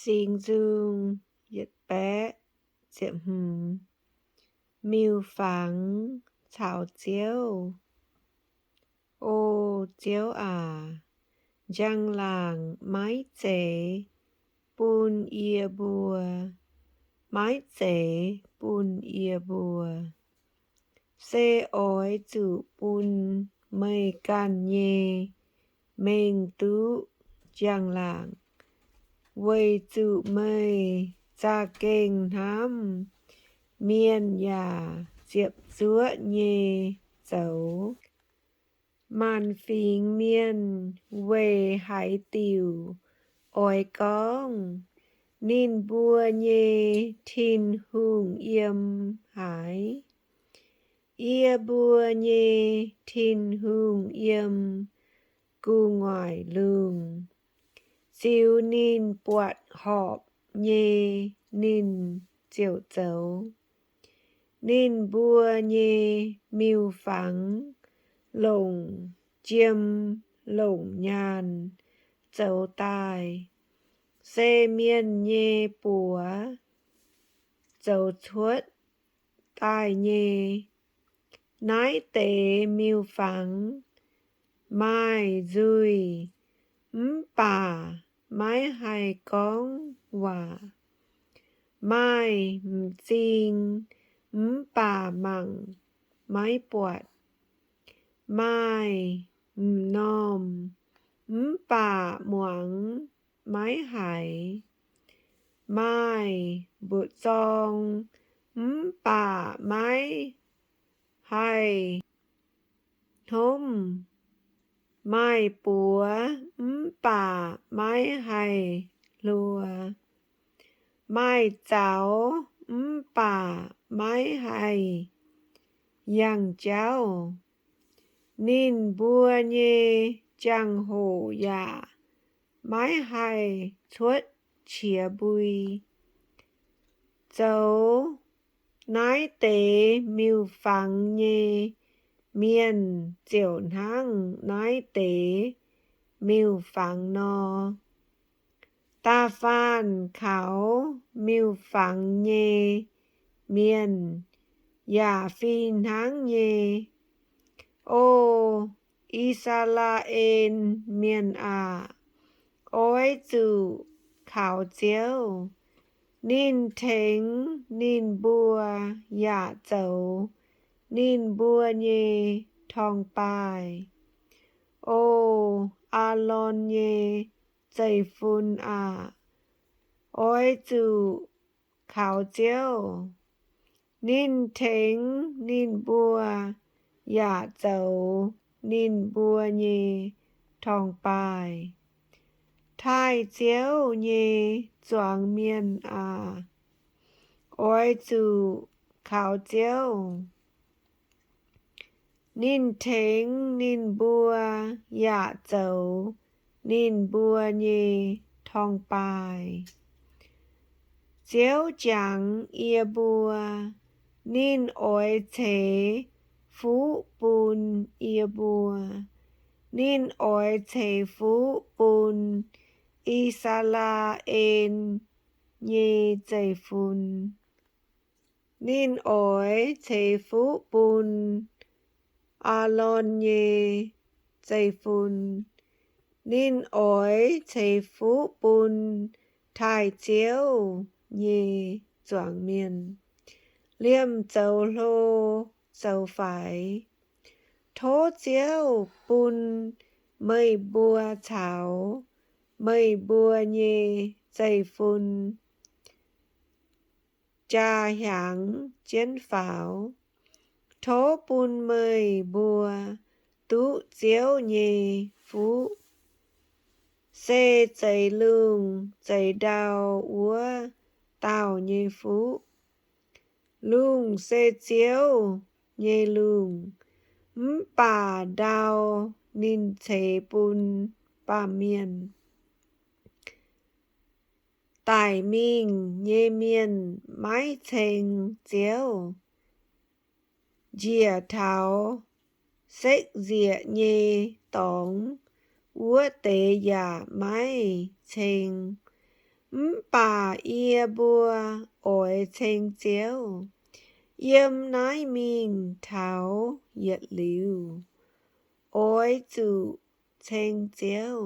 Singx Nzung yietc baeqv ziepc hmz. Miuc-fangx caux Ziouv. O Ziouv aac, njang-laangc maiv zeiz bun yie mbuo, maiv zeiz bun yie mbuo. Se oix zuqc bun meih ganh nyei mengh duqv njang-laangc, weic zuqc meih za'gengh hnamv mienh yaac ziepc zuoqv nyei zoux. Maanc fingx mienh weic haaix diuc oix gorngv ninh mbuo nyei Tin-Hungh yiem haaix? Yie mbuo nyei Tin-Hungh yiem gu'nguaaic lungh. Ziux ninh buatc horpc nyei, ninh ziouc zoux. Ninh mbuo nyei miuc-fangx longc jiem longc nyaanh zoux daaih, se mienh nyei buoz zoux cuotv daaih nyei. Naaiv deix miuc-fangx maaih nzuih mv baac maiv haih gorngv waac, maaih m'zing mv baac mangc maiv buatc, maaih m'normh mv baac muangx maiv haiz, maaih mbu'zorng mv baac maiv haih hnomv, maaih buoz mv baac maiv haih hluo, maaih zaux mv baac maiv haih yangh jauv. Ninh mbuo nyei jangx-hoc yaac maiv haih cuotv qiex mbui. Zoux naaiv deix miuc-fangx nyei mienh ziouc hnangv naaiv deix miuc-fangx nor. Da'faanh kaux miuc-fangx nyei mienh yaac fih hnangv nyei. O I^saa^laa^en Mienh aah! Oix zuqc kaux Ziouv. Ninh tengx ninh mbuo yaac zoux ninh mbuo nyei torngv-baaih. O Aalon nyei zeiv-fun aah! Oix zuqc kaux Ziouv. Ninh tengx ninh mbuo yaac zoux ninh mbuo nyei torngv-baaih. Taaih Ziouv nyei zuangx mienh aah! Oix zuqc kaux Ziouv. Ninh tengx ninh mbuo yaac zoux ninh mbuo nyei torngv-baaih. Ziouv jangx yie mbuo. Ninh oix ceix fuqv bun yie mbuo. Ninh oix ceix fuqv bun I^saa^laa^en nyei zeiv-fun. Ninh oix ceix fuqv bun Aalon nyei zeiv-fun. Ninh oix ceix fuqv bun taaih Ziouv nyei zuangx mienh, liemh zoux hlo zoux faix. Tov Ziouv bun meih mbuo caux meih mbuo nyei zeiv-fun jaa hiaangx jienv faaux. Tov bun meih mbuo duqv Ziouv nyei fuqv, se zeix lungh zeix ndau wuov dauh nyei fuqv. Lungh se Ziouv nyei lungh, mv baac ndau ninh ceix bun baamh mienh. Daic mingh nyei mienh maiv ceng Ziouv. Njiec taux sekv-nzieqc nyei dorngx wuov deix yaac maiv ceng. Mv baac yie mbuo oix ceng Ziouv. Yiem naaiv mingh taux yietc liuz, oix zuqc ceng Ziouv.